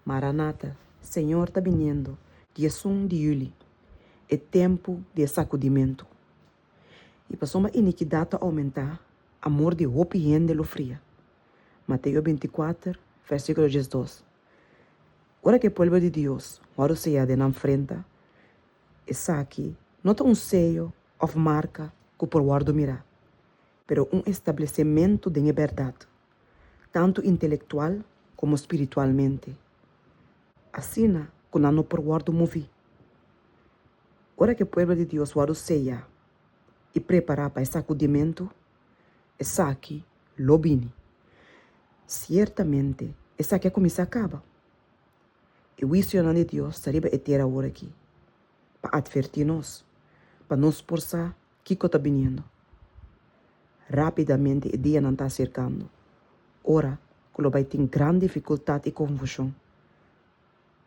Maranata, Señor ta biniendo, 11 di yüli, e tempu di e sakudimentu. I pasobra inikidat ta oumentá, amor di hopi hende lo fria. Mateo 24, versíkulo 12. Ora ku e pueblo di Dios wòrdu seyá den nan frenta, esaki no ta un seyo òf marka ku por wòrdu mirá, pero un establesementu den e bèrdat, tantu intelektual komo spiritualmente, asina ku nan no por wòrdu moví. Ora ku e pueblo di Dios wòrdu seyá i prepará pa e sakudimentu, esaki lo bini. Siertamente esaki a kuminsá kaba. E huisionan di Dios ta riba e tera awor aki pa atvertí nos, pa nos por sa kiko ta biniendo. Rápidamente e dianan ta aserkando, ora ku lo bai tin gran difikultat i konfushon.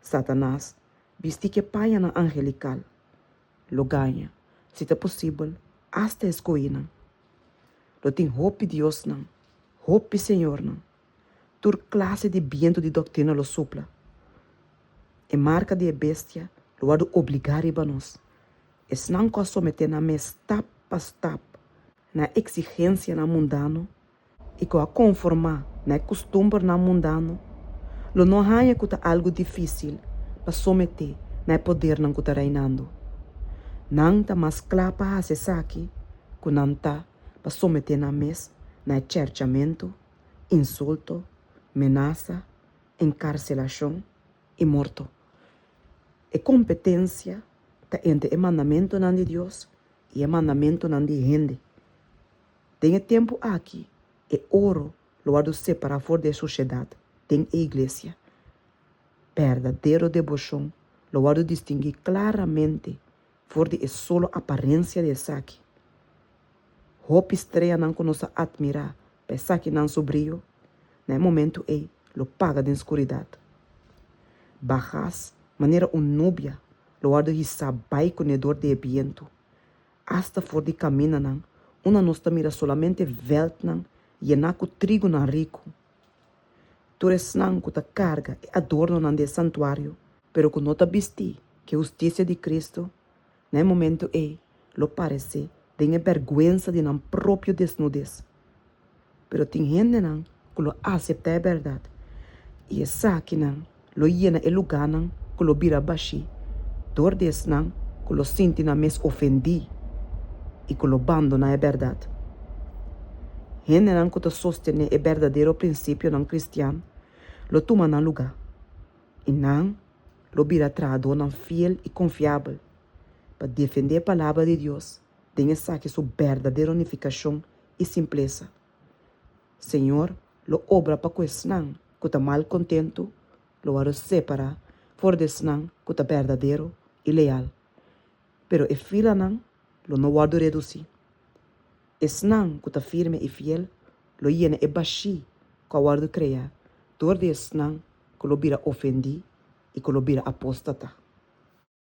Satanas, bistí ku e pañanan angelikal, lo gaña, si ta posibel, asta e skohinan. Lo tin hopi diosnan, hopi señornan. Tur klase di bientu di doktrina lo supla. E marka di e bestia lo wòrdu obligá riba nos. Esnan ku a someté nan mes stap pa stap na e eksigensianan mundano i ku a konformá na e kustumbernan mundano, lo no haña ku ta algu difísil pa someté na e podernan ku ta reinando. Nan ta mas kla pa hasi esaki ku nan ta pa someté nan mes na e chèrchamentu, insulto, menasa, enkarselashon i morto. E kompetensia ta entre e mandamentunan di Dios i e mandamentunan di hende. Den e tempu aki e oro lo wòrdu separá for di e sosiedat den e iglesia. Berdadero deboshon lo wòrdu distinguí klaramente for di e solo aparensia di esaki. Hopi streanan ku nos a atmirá pa esakinan su brio, na e momentu ei lo paga den skuridat. Bagas manera un nubia lo wòrdu hisá bai kuné dor di e bientu. Asta for di kamindanan unda nos ta mira solamente vèltnan yená ku trigunan riku. Tur esnan ku ta karga e adornonan di e santuario, pero ku no ta bistí ku e hustisia di Kristu, na e momentu ei lo paresé den e bèrgwensa di nan propio desnudes. Pero tin hendenan ku lo aseptá e bèrdat, i esakinan lo yena e lugánan ku lo bira bashí dor di esnan ku lo sinti nan mes ofendí i ku lo bandoná e bèrdat. Hendenan ku ta sostené e berdadero prinsipionan kristian lo tuma nan lugá, i nan lo bira trahadónan fiel i konfiabel pa defendé e Palabra di Dios den esaki su berdadero nifikashon i simplesa. Señor lo obra pa ku esnan ku ta malkontentu lo wòrdu separá for di esnan ku ta berdadero i leal, pero e filanan lo no wòrdu redusí. Esnan ku ta firme i fiel lo yena e bashí ku a wòrdu kreá dor di esnan ku lo bira ofendí i ku lo bira apóstata.